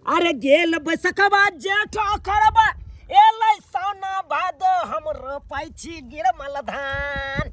अरे गेल बैसखबा जेठ अखरबा एलै साउना भादो, हम रोपै छी गिरमल धान।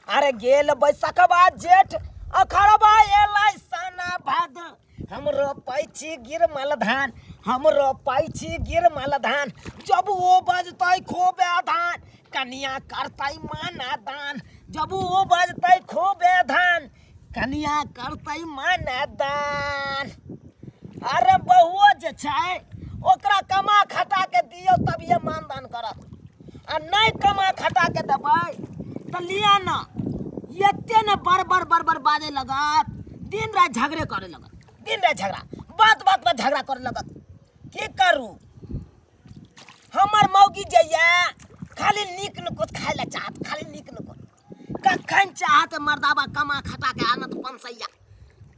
अरे गेल बैसखबा जेठ अखरबा एलै साउना भादो, हम रोपै छी गिरमल धान, हम रोपै छी गिरमल धान। जब ओ बजतै खूबे धान, कनिया करतै माना दान। जब ओ बजतै खूबे धान, कनिया करतै माना दान। अरे बहुओ जे छै ओकरा कमा खटा के दियौ तभिए मानदान करत, आ नहि कमा खटा के देबै तऽ लिअ न एते ने बड़ बड़ बड़ बड़ बाजै लगत, दिन राति झगड़े करे लगत, दिन राति झगड़ा, बात बात पर झगड़ा करे लगत। की करू, हमर मौगी जे यऽ खाली नीक नुकुत खाय लए चाहत, खाली नीक नुकुत। कखन चाहत मर्दाबा कमा खटा के आनत पंसैया,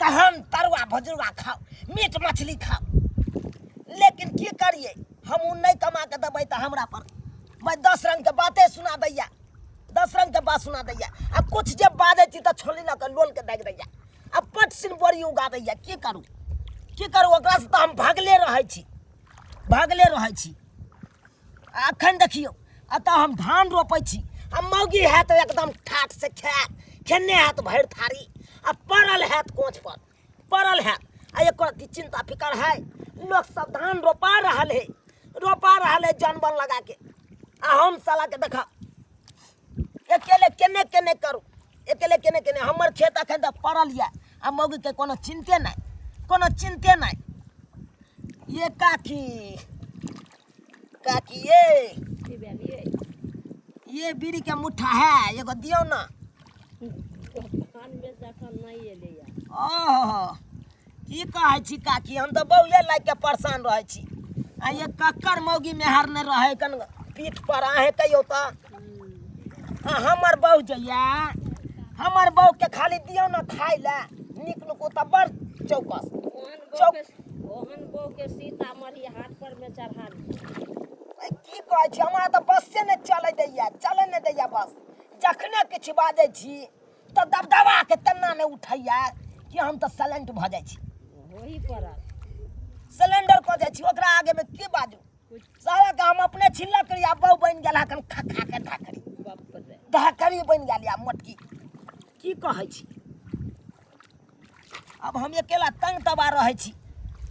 तहन तरुआ भजुआ खाओ, मीट मछली खाओ। लेकिन की करिए, हम उ नहीं कमा के देबै तऽ हमरा पर भाई 10 रंग के बाते सुना दैया, 10 रंग के बात सुना दैया। आ कुछ जे बाजै छी तऽ छोली लऽ के लोल के दागि दैया, आ पट सिन बड़ी उगा दैया। की करू, की करू, ओकरा से तऽ हम भागले रहै छी, भागले रहै छी। आ अखन देखियौ एतऽ हम धान रोपै छी, आ मौगी हैत एकदम ठाठ से खायत, खेने हैत भरि थारी, आ पड़ल हैत कोच पर पड़ल हैत, आ एको रत्ती चिंता फिकर है। लोक सब धान रोपा रहल है, रोपा रहल है जानवर लगा के, आ हम साला के देखा अकेले केने केने करू, अकेले केने केने। हमर खेत अखन तक पड़ल यऽ, आ मौगी के कोनो चिंते नहि, कोनो चिंते नहि। ये काकी, काकी ये की भेल ये? ये बीड़ी के मुट्ठा है, एगो दियौ ना। दोकान में से अखन नहीं एलैया। ओहो, की कहै छी काकी, हम तऽ बहुए लागि के परेशान रहै छी। आ ये कक्कर मौगी मेहर नहि रहै कन पीठ पर, अहें कहियौ तऽ। आ हमर बहु जे यऽ, हमर बहु के खाली दियौ ना खाय लए नीक नुकू तऽ बड़ चौकस। ओहन बहु चौक के, ओहन बहु के सीतामढ़ी हाट पर में चढ़ा दियौ। ए, की कहै छी, हमरा तऽ बसे नहि चलै दैया, चलै नहि दैया बस। जखने किछु बाजै छी तऽ दबदबा के तेना नहि उठैया कि हम तऽ साइलेंट भऽ जाइ छी। होही पड़त। सिलेंडर कऽ जाइ छी, ओकरा आगे में की बाजू। सारा के हम अपने छिल्लक करी, आ बहु बनि गेल हन खा खा के धाकरी। बाप रे। धाकरी बनि गेल या मोटकी। की कहै छी, अब हम अकेला तंग तबाह रहै छी,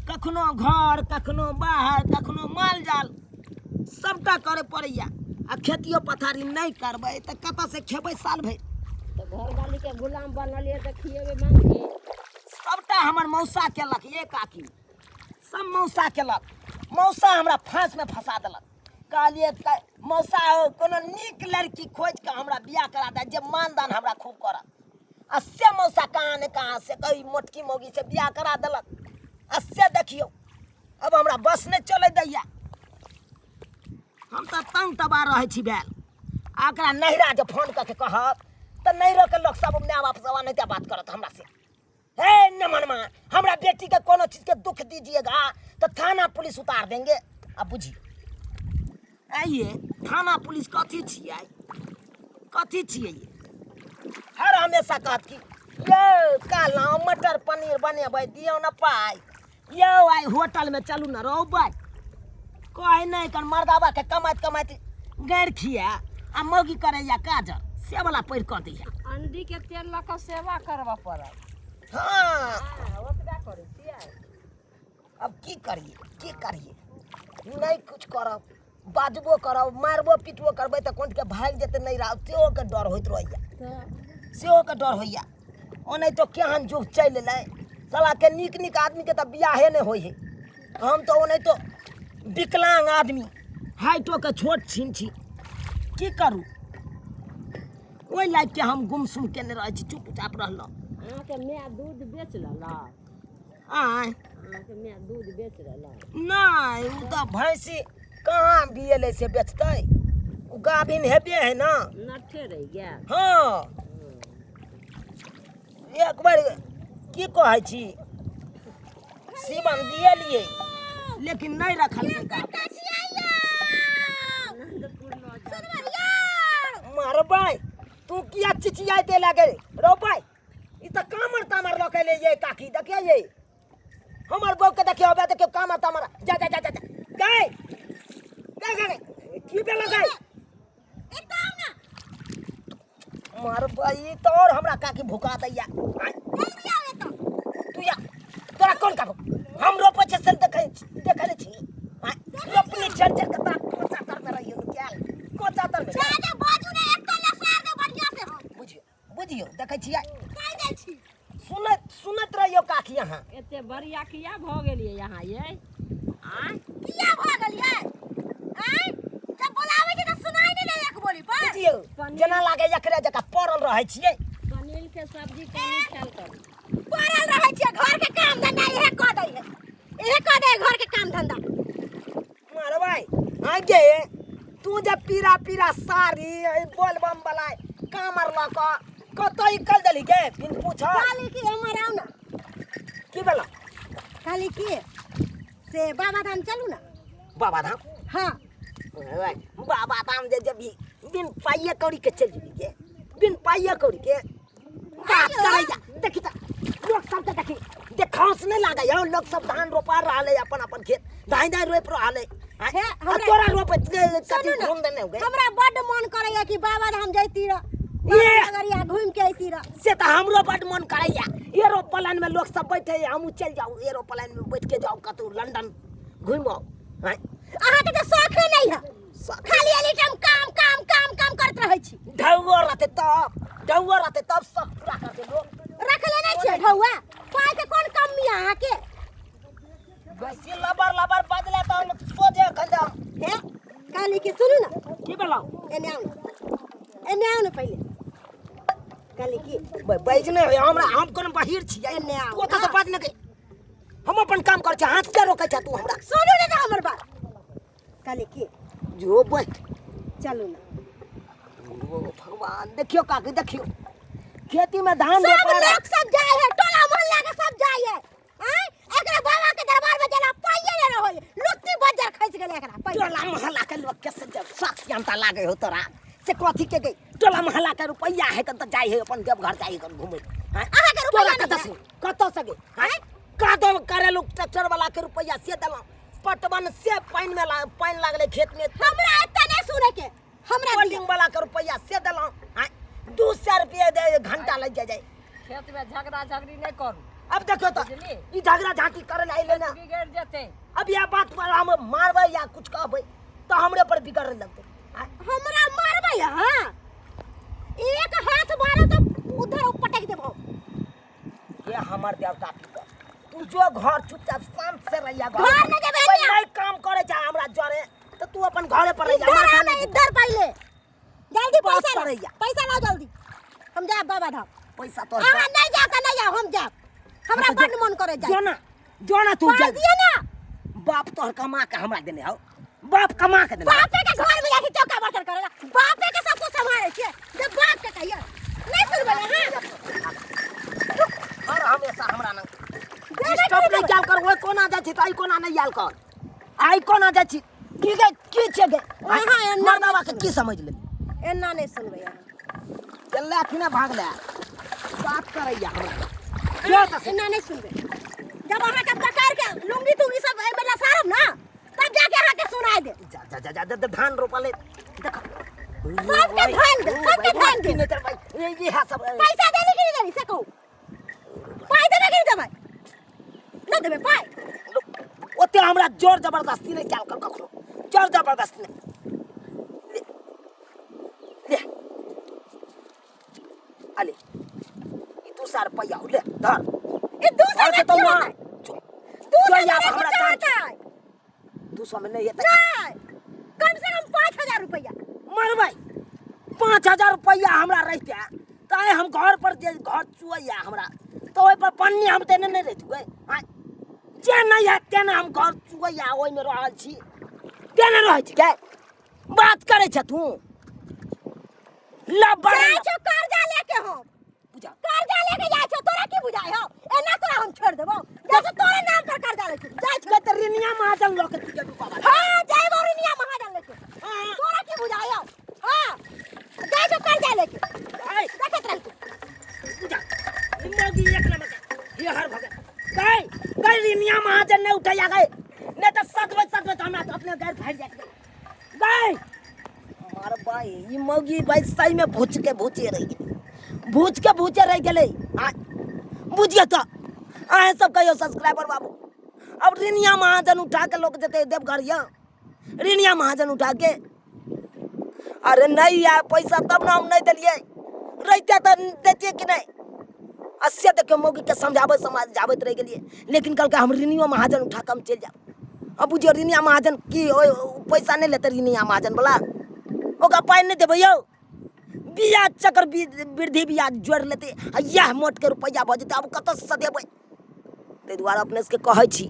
कखनो घर कखनो बाहर कखनो माल जाल सबटा करे पड़ैया। आ खेतियो पथारी नहि करबै तऽ कतऽ से खेबै साल भरि। तऽ घरवाली के गुलाम बनलियै तऽ खिएबै मांगी। सबटा हमर मौसा केलक ये काकी, सब मौसा केलक। मौसा हमरा फांस में फंसा देलक। कहलिए मौसा हो कोनो नीक लड़की खोज के हमरा बियाह करा दे जे मानदान हमरा खूब करत। आ से मौसा कहाँ ने कहाँ से कही मोटकी मौगी से बियाह करा देलक। आ से देखियौ अब हमरा बस नहि चलै दैया, हम तऽ तंग तबाह रहै छी भेल। आ एकरा नैहरा जे फोन कऽ के कहत तऽ नैहरोके लोक सब माय बाप सब एनाहिते बात करत हमरा से। हे नमनमा, हमरा बेटी के कोनो चीज के दुख दीजिएगा तो थाना पुलिस उतार देंगे। अब बुझियो आइए थाना पुलिस कथी छियै, कथी छियै ये? हर हमेशा कहत कि यौ कहलहुँ मटर पनीर बनेबै दियौ ने पाइ, यौ आइ होटल में चलू ने रहबै। कहै नहि कन मर्दाबा के कमाइत कमाइत गैर खिया आ मौगी करैया काजर, से वाला पढ़ि कऽ दैया। अंडी के तेल लऽ कऽ सेवा करबऽ पड़त। हाँ। हाँ, ओतबा करै छियै। अब की करिए, की करिए, नहीं कुछ करब, बाजबो करब, मारबो पिटबो करबै तऽ कोन के भागि जेतै नहि रह, सेहो के डर होइत रहैया, सेहो के डर होइया। ओनाहितो केहन युग चलि एलै, साला के नीक नीक आदमी के तऽ बियाहे नहि होइ है। हम तऽ ओनाहितो विकलांग आदमी, हाइटो के छोट छिन छी, की करू, ओहि लायक के हम गुमसुम केने रहै छी, चुपचाप रहलहुँ। अहाँके माय दूध बेच लेलक? आँय? अहाँके माय दूध बेच लेलक? नहि, ओ तऽ भैंसी कहाँ बियेलै से बेचतै, ओ गाभिन हेबे है ना। नट्ठे रहि गेल। हाँ, एक बार की कहै छी, सीमन दिएलियै लेकिन नहि रखलकै गाभ। मारबै तू किया चिचियाइते लागे रौ भाई, ई तऽ कामर तामर लऽ के एलै ये काकी, देखियै ये हमर बहू के देखियो, अबे देखियो काम आता हमारा। जा जा जा जा जा। गए गए गए, की भेलो गए? एतऽ आउ ना। मारबै तो और हमरा काकी भुका दैया। आँय, जल्दी आउ एतऽ। तू या तोरा कोन काम? हम रोपै छै से देखै देखै नहि छी? आँय, रोपनी चढ़ चढ़ के तोरा कोचा तर में रहियो क्या कोचा तर में। जादे बाजू ने, एतऽ लसार दे बढ़िया से हम। बुझियो बुझियो, देखै छियै? कहि दै छी। सुनैत सुनैत रहियो काकी अहाँ। एते बरिया किया भऽ गेलियै यहाँ यै? आँय, किया भऽ गेलियै? आँय, जब बोलाबै छै तऽ सुनाइ नहि दैया एक बोली पर। बुझियो जेना लागे एकरे जकाँ पड़ल रहै छियै। पनीर के सब्जी कनी खायल करू। पड़ल रहै छियै, घर के काम धंधा इहे कऽ दै है, इहे कऽ दै है घर के काम धंधा। मारबै आगे तू जे पीरा पीरा साड़ी एहि बोलबम वाला कामर लऽ कऽ कतऽ निकल देली गे बिन पूछ? कहली कि हमर आउ ना। की भेलौ? कहली कि से बाबा धाम चलू ना। बाबा धाम? हाँ। ओए, बाबा धाम जे जबी बिन पाइये कौड़ी के चलि जेबी गे, बिन पाइये कौड़ी के बात करैया। देखी तऽ लोक सबके देखी देखांस नहि लागै हौ। लोक सब धान रोपा रहल है अपन अपन खेत, धान धान रोपि रहल है। आँय, हे, आ हमरा- तोरा रोपैत कथी सुनू ना, घूम देने हो गे? हमरा बड्ड मन करैया कि बाबा धाम जैती रह, ये! नगरिया घूम के अइती रह। से तऽ हमरो बड्ड मन करैया। एरोप्लेन में लोक सब बैठे, हमहूँ चलि जाउ एरोप्लेन में बैठ के जाउ कतहु लंदन घुमि आउ। आँय, अहाँके तऽ शौखे नहि है। शौख। खाली एनी टाइम काम काम काम काम करैत रहै छी। ढौओ रहतै तब, ढौओ रहतै तब शौख पूरा करतै लोक। रखले नहि छियै ढौआ? पाइके कोन कमी है अहाँके? बेसी लबर लबर बजले तऽ हम सोझे एखन जाउ। हे, कहली कि सुनू ना। की भेलौ? एने आउ ना, एने आउ ना पहिले। कहली कि बाजि नहि होइए हमरा, हम कोनो बहिर छियै? एने आउ तू ओतऽसँ ना। बाज नहि। हम अपन काम करै छी, हाथ किया रोकै छै तू हमरा? सुनू ने तऽ हमर बात। कहली कि जो बैठ। चलू ना। ओ भगवान, देखियो काकी, देखियो खेती में धान सब रोपा लोग सब जाय है, टोला मोहल्ला के सब जाय है। आँय, एकरा बाबा के दरबार में जेना पाइये ने रहै, लुत्ती बज्जर खसि गेलै एकरा पाइ। टोला मोहल्ला के लोग के से जब शौक सियानता लागे हो तोरा से कथी के गई? टोला मोहल्ला के रुपैया है त जाय है अपन देवघर, जाय है घूमे। आँय, अहाँके रुपैया तोरा नहि कतऽ है? से, कतऽ से गे? आँय, कादो करे लोग ट्रैक्टर वाला के रुपैया से देलहुँ, पटवन से पानि में पानि लागलै खेत में। हमरा एते नहि सुनै के, हमरा दिअ। होल्डिंग वाला के रुपैया से देलहुँ। आँय, 200 रुपया दे घंटा लग जाय। खेत में झगड़ा झगड़ी नहीं करू। अब देखियो तो बुझली? ई झगड़ा झांकी करे ला अइले ना। बिगड़ जेतै। अब यह बात पर हम मारबै या कुछ कहबै तो हमरे पर बिगड़े लगतै। आँय, हमरा मारबै अहाँ? एक हाथ मारब तऽ उधर पटकि देबौ। ये हमर देवता पितर, तू जो घर चुपचाप शांत से रहिया। घर घर नहि जेबै। कोई नहीं काम करे छै हमरा जरे तो तू अपन घरे पर रहिया। इधर माथा आ नहीं ना, इधर पहिले जल्दी बात पैसा लाओ, करैया। पैसा लाओ जल्दी, हम जायब बाबा धाम। पैसा तो अहाँ नहीं जाओ तऽ नहीं जाओ, हम जायब। हमरा हाँ तऽ बड्ड मन करे जाय। जो ना, जो ना तू पाइ जल्दी। दिअ ना। बाप तोहर कमा के हमरा देने हौ, बाप कमा के देने हौ। बापे के घर में जाके चौका बर्तन करेला, बापे के सब कुछ संभाले छियै। जब बाप के कहियो नहीं सुनबै अहाँ। और हमेशा हमरा ना देबै डिस्टर्ब कि नहीं देबै? कयल कर। ओहि कोना जाइ छी तऽ एहि कोना नहीं आयल कर, आइ कोना जाइ छी? की गे, की छै गे? अहाँ एना मर्दाबा के नहि की समझ लेली? एना नहीं सुनबै अहाँ। चलले अखने भाग ले, बात करैया हमरा। जो तऽ से। एना नहीं सुनबै। जब अहाँके पकड़ के लुंगी तुंगी सब एहिमे लसारब ना तब जाके अहाँके सुनाय देब। जा जा जा जा जा, धान रोपले देख। सबके धान दे, सबके धान दे। नहीं तर भाई, ये है सब। पैसा देली कि नहीं देली से कहू? पाइ देबै कि नहीं देबै? नहि देबै पाइ? ओते हमरा जोर जबरदस्ती नहीं कयल कर, कखनो जोर जबरदस्ती नहीं। ले ले अले, ई 200 रुपया हो, ले धर। ई 200 और में तो की ना होतै? 200 जो में या नहि हमरा कुछ जान होतै। 200 में नहीं हेतै। नहि, कम से कम 5000 रुपया। मरबै, 5000 रुपया हमरा रहिते तऽ आइ हम घर पर जे घर चुअैया हमरा तऽ ओहि पर पन्नी हम देने नहि रहितुए। आँय, जे नहि हैत तेना हम घर चुअैया ओहिमे रहल छी, तेना रहै छी गे। बात करै छ तू लबर। जाइ छौ कर्जा लेके हम। बुझा। कर्जा लेके जाइ छौ, तोरा की बुझाइ हौ? एना तोरा हम छोड़ि देबौ? जैसे तोरे नाम पर कर्जा लै छी, जाइ छौ। गे तऽ रिनिया महाजन लऽ के तू जेबी बाबा? हाँ, जइबौ रिनिया महाजन लेके। हाँ। तोरा की बुझाइ हौ? हाँ, जाइ छौ कर्जा लेके। आइ। देखैत रही तू। बुझा, ई मौगी एक नंबर के ये हर भगत गई गई रिनिया मौगी भाई सहीमे भूचके भूचे रहि गेलै, भूचके भूचे रहि गेलै। आ बुझियौ तऽ अहेँ सब कहियौ सब्सक्राइबर बाबू, अब रिनिया महाजन उठा के लोक जेतै देवघर? यऽ रिनिया महाजन उठा के? अरे नहीं यार, पैसा तब ना हम नहीं दिलिए, रहिते तऽ दैतियै कि नहि? आ से देखियौ, मौगीके समझाबैत समझाबैत रहि गेलियै, लेकिन कहलकै हम ऋणियो महाजन उठा कऽ हम चलि जायब। अब बुझियौ, ऋणिया महाजन की ओहि पैसा नहि लेतै? ऋणिया महाजन वला ओकरा पाइ नहि देबै यौ? बियाज चक्र वृद्धि बियाज जोड़ि लेतै आ इएह मोटके रुपैआ भऽ जेतै। आब कतऽसँ देबै? ताहि दुआरे अपने सबके कहै छी,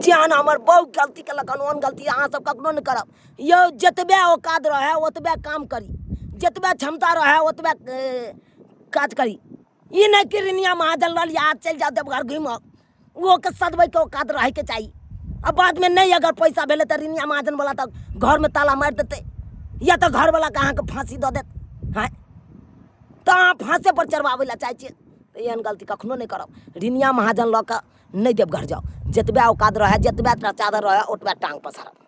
जेहन हमर बहुत गलती केलक हन, ओहन गलती अहाँ सब कखनो नहि करब यौ। जतबे औकात रहए ओतबे काम करी, जतबे क्षमता रहए ओतबे काज करी। ई नहि कि रिनिया महाजन लऽ लिअ आ चलि जाउ देवघर घुमि। ओहोके सदबैके औकात रहैके चाही। आ बादमे नहि अगर पैसा भेलै तऽ रिनिया महाजनवला तऽ घरमे ताला मारि देतै या तऽ घरवलाके अहाँके फाँसी दऽ देत। हँ, तऽ अहाँ फाँसेपर चढ़बाबै लए चाहै छियै तऽ एहन गलती कखनो नहि करब। रिनिया महाजन लऽ कऽ नहि देवघर जाउ। जतबे औकात रहए, जतबे चादर रहए, ओतबे टाँग पसारब।